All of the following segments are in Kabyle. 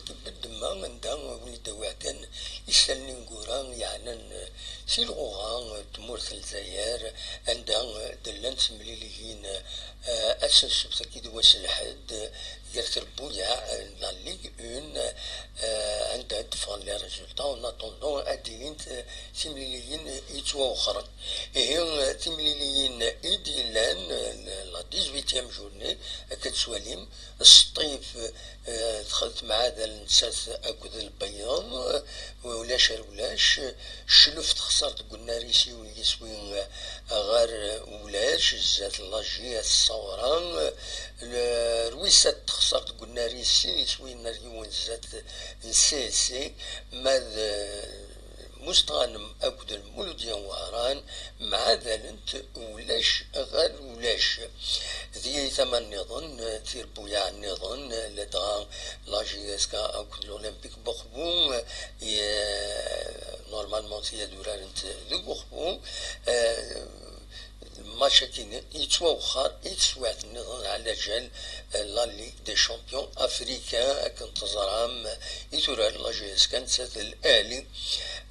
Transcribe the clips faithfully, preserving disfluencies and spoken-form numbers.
Beddemma, anda win i d-awiɣ kan isallen ineggura yeɛnan si lɣuɣa n tmurt n Lezzayer, anda d-llant temliliyin, eh, ass n ssebt-agi d wass n lḥedd, gar trebbuyaɛ n la Ligue un, eh, anda d-ffɣen les résultats. En attendant, ad d-ilint timliliyin yettwawexren. Ihi, timliliyin i d-yellan, eh, la dix-huitième journée, akka tettwalim, Sṭif, eh, tx-, temɛadal nettat akked Lbeyyeḍ, eh, ulac ar ulac. Ccluf texṣer deg unnar-is yiwen yiswi, eh, ɣer, eh, ulac, zdat la J S Ṣawra. Eh, Rwisat texṣer deg unnar-is sin yiswiyen ar yiwen zdat n C S C. Ma d, eh, Mustɣanem akked Lmuludya n Wehran mɛadalent ulac ɣer ulac. Di tama nniḍen, tirebbuyaɛ nniḍen, ladɣa la J S K akked l'Olympique Boxbu, ye-, normalement tiya d urarent deg Uxbu, eh, Match-agi-nni yettwawexxer i teswiɛt nniḍen ɛla jal, eh, la Ligue des Champions Africains, akken teẓram, eh, i turar la J S K nettat d L'Ahli,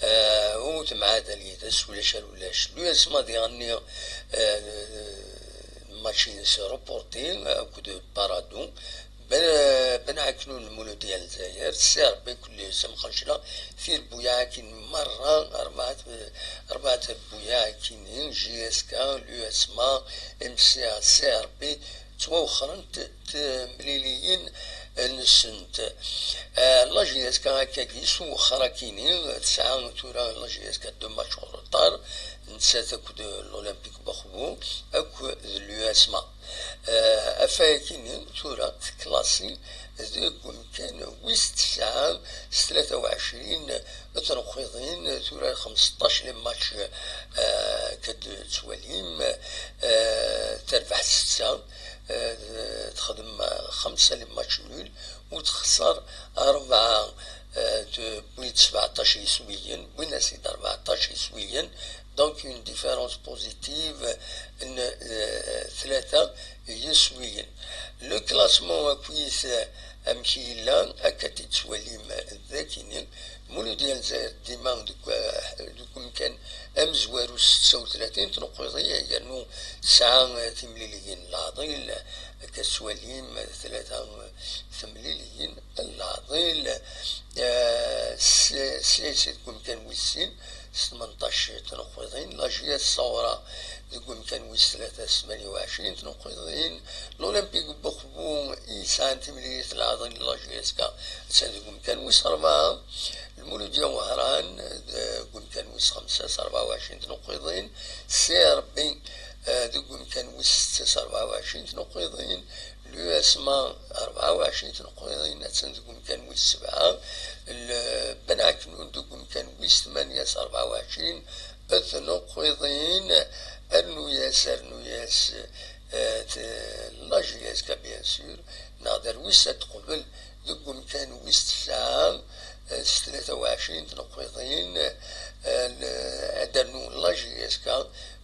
eh, u temɛadal yid-s ulac ar ulac. L'U S M A diɣenni, eh, match-ines reporté akked Paradou. Ben, Ben Ɛeknun, Lmuludya n Lezzayer, C R B, kulli s amxancla, tirebbuyaɛ-agi-nni merra, rebɛa, rebɛa trebbuyaɛ-agi-nni, J S K, l'U S M A, M C A, C R B, ttwawexxrent temliliyin-nsent. Eh, la J S K akkagi, s uwexxer-agi-nni, tesɛa tura la J S K deux matchs en retard, nettat akked l'Olympique Boxbu, akked l'U S M A. Eh, afay-agi-nni tura teklasi deg umkan wis tesɛa s tlata u ɛecrin tneqqiḍin, tura xemseṭṭac les matchs, eh, akka d-tettwalim, eh, terbeḥ setta, eh, texdem xemsa les matchs nuls, u texṣer rebɛa, eh, d-, wwin-d sebɛeṭṭac yiswiyen, wwin-as-id rbeɛṭac yiswiyen, donc une différence positive n, eh, tlata yiswiyen. Le classement akkit, eh, amek i yella, akka t-id-tettwalim dagini. Lmuludya n Lezzayer dima deg, eh, deg umkan amezwaru, setta u tlatin tneqqiḍin, yernu tesɛa, eh, timliliyin n leɛḍil, akka tettwalim, eh, tlata, eh, temliliyin n leɛḍil. Eh, s-, s-, s-, deg umkan wis sin, s tmenṭac tneqqiḍin, la J S Ṣawra deg umkan wis tlata s tmanya u ɛecrin tneqqiḍin, l'Olympique Boxbu yesɛan timlilit n leɛḍil n la J S K, attan deg umkan wis rebɛa, Lmuludya Wehran deg umkan wis xemsa s rebɛa u ɛecrin tneqqiḍin, C R B, eh, deg umkan wis setta s rebɛa u ɛecrin tneqqiḍin, l'U S M A rebɛa u ɛecrin tneqqiḍin, attan deg umkan wis sebɛa, l-, Ben Ɛeknun deg umkan wis tmanya s rebɛa u ɛecrin tneqqiḍin, rnu-yas, rnu-yas, eh, t-, la J S K, bien sûr, neɣ d rwis ad teqbel deg umkan wis tesɛa, eh, s tlata u ɛecrin tneqqiḍin, eh, l-, ad d-rnu la J S K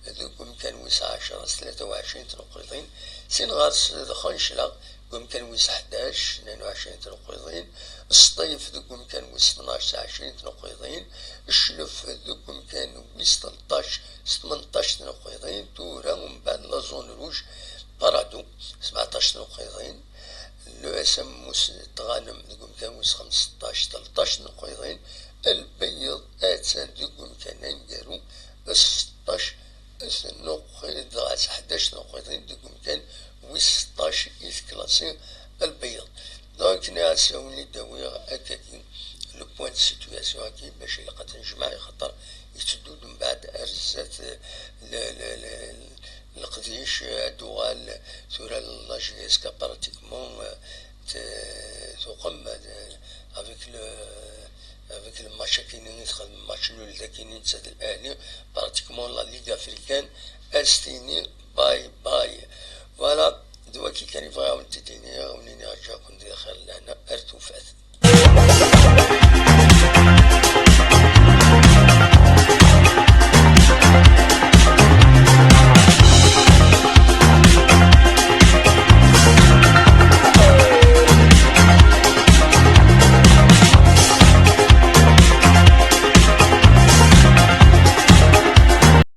deg umkan wis ɛecra s tlata u ɛecrin tneqqiḍin, sin ɣer-s d Xencla deg umkan wis ḥdac, tnayen u ɛecrin tneqqiḍin, Sṭif deg umkan wis tnac s ɛecrin tneqqiḍin, Cclef deg umkan wis tleṭṭac s tmenṭac tneqqiḍin, tura umbeɛd la zone rouge, Paradou, sebɛeṭṭac tneqqiḍin, l'U S M Mus Tɣanem deg umkan wis xemseṭṭac, tleṭṭac tneqqiḍin, Lbeyyeḍ attan deg umkan aneggaru, seṭṭac tneqqiḍin, dɣa s ḥdac tneqqiḍin deg umkan wis seṭṭac i teklasi Lbeyyeḍ. Donc, nniɣ-as a wen-id-awiɣ akkagi le point de situation-agi, bac ilaq ad t-nejmeɛ, ixaṭer yetteddu-d mbeɛd ar zdat, eh, le-, le-, le-, leqdic, eh, ad d-tuɣal tura la J S K pratiquement, eh, t-, tuqem, eh, avec le, avec le match akini i texdem, match nul dakini netta d L'Ahli, pratiquement la Ligue africaine ad s-tini bye bye. Voilà, d wagi kan i bɣiɣ ad wen-t-id-iniɣ, ad wen-iniɣ ǧǧiɣ-ken di lxir, lehna ar tufat.